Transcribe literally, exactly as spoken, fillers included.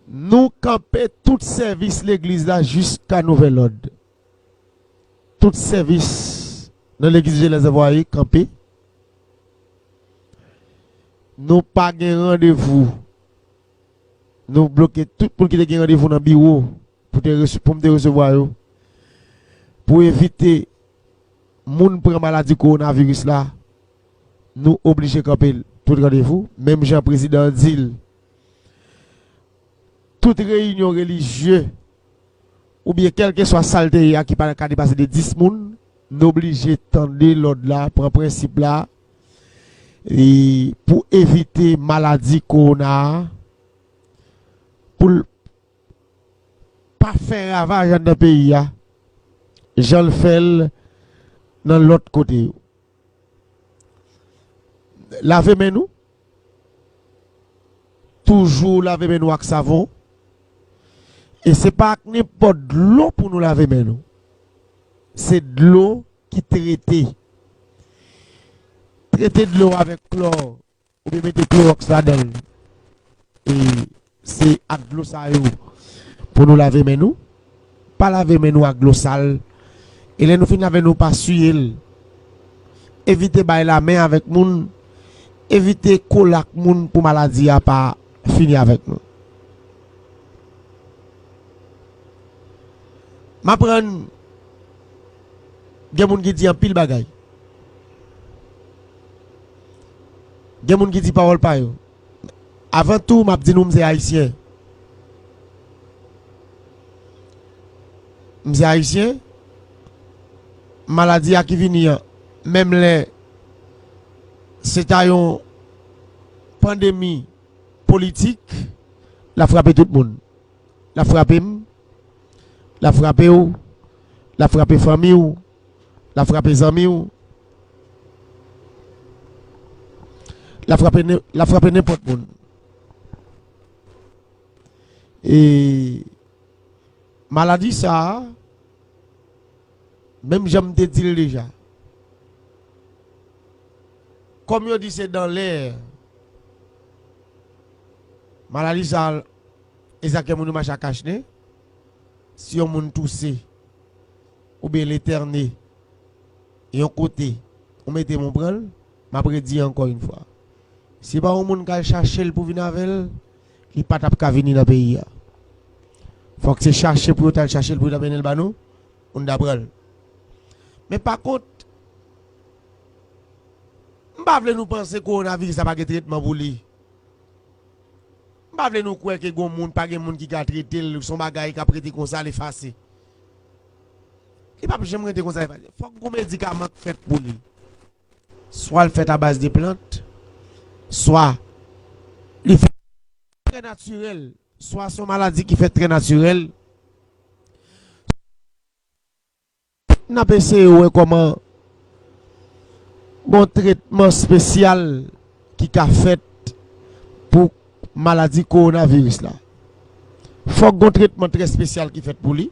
Nou kanpe tout sèvis legliz la jiska nouvèl òd. Tout sèvis nan legliz Jenès Anvwaye kanpe. Nou pa gen randevou. Nou bloke tout moun ki te gen randevou nan biwo pou te rese-, pou m te resevwa yo. Pou evite moun pran maladi kowonaviris la, nou oblije kanpe tout randevou. Menm jan prezidan an di l, tout reyinyon relijye oubyen kèlkeswa sa l te ye a ki pa ka depase de dis moun, nou oblije tande lòd la, pran prensip la, e pou evite maladi kowona a, pou l pa fè ravaj anndan peyi a, jan l fè l nan lòt kote yo. Lave men nou. Toujou lave men nou ak savon. E se pa ak nenpòt dlo pou nou lave men nou. Se dlo ki trete. Trete dlo avèk klò oubyen mete klowòks ladan l. E se ak dlo sa yo pou nou lave men nou. Pa lave men nou ak dlo sal. E lè nou fin lave, nou pa siye l. Evite bay lamen avèk moun. Evite kole ak moun pou maladi a pa fini avèk nou. M aprann gen moun ki di anpil bagay. Gen moun ki di pawòl pa yo. Avan tou, m ap di nou, m se Ayisyen. M se Ayisyen. Maladi a ki vini an, menm lè se ta yon pandemi politik, l ap frape tout moun. L ap frape m, l ap frape w, l ap frape fanmi w, l ap frape zanmi w, l ap frape nen-, l ap frape nenpòt moun. E maladi sa a, menm jan m te di l deja, kòm yo di se dans l'air, maladi sa a, e sa k fè moun yo mache ak kachnen. Si yon moun touse oubyen l etène yon kote, ou mete men w pran l, m ap redi ankò yon fwa. Si pa yon moun k al chache l pou vin avè l, li pa t ap ka vini nan peyi a. Fòk se chache pou yo t al chache l, pou yo t ap mennen l ba nou, pou n ta pran l. Men pa kont, m pa vle nou panse kowonaviris la pa gen tretman pou li. M pa vle nou kwè ke gon moun, pa gen moun ki ka trete l, se yon bagay k ap rete konsa, l efase. Li p ap janm rete konsa, l efase. Fòk gon medikaman k fèt pou li. Swa l fèt a baz de plant, swa li fèt trè natirèl, swa se yon maladi ki fèt trè natirèl. N ap eseye wè kòman gon tretman espesyal ki ka fèt pou maladi kowonaviris la. Fòk gon tretman trè espesyal ki fèt pou li.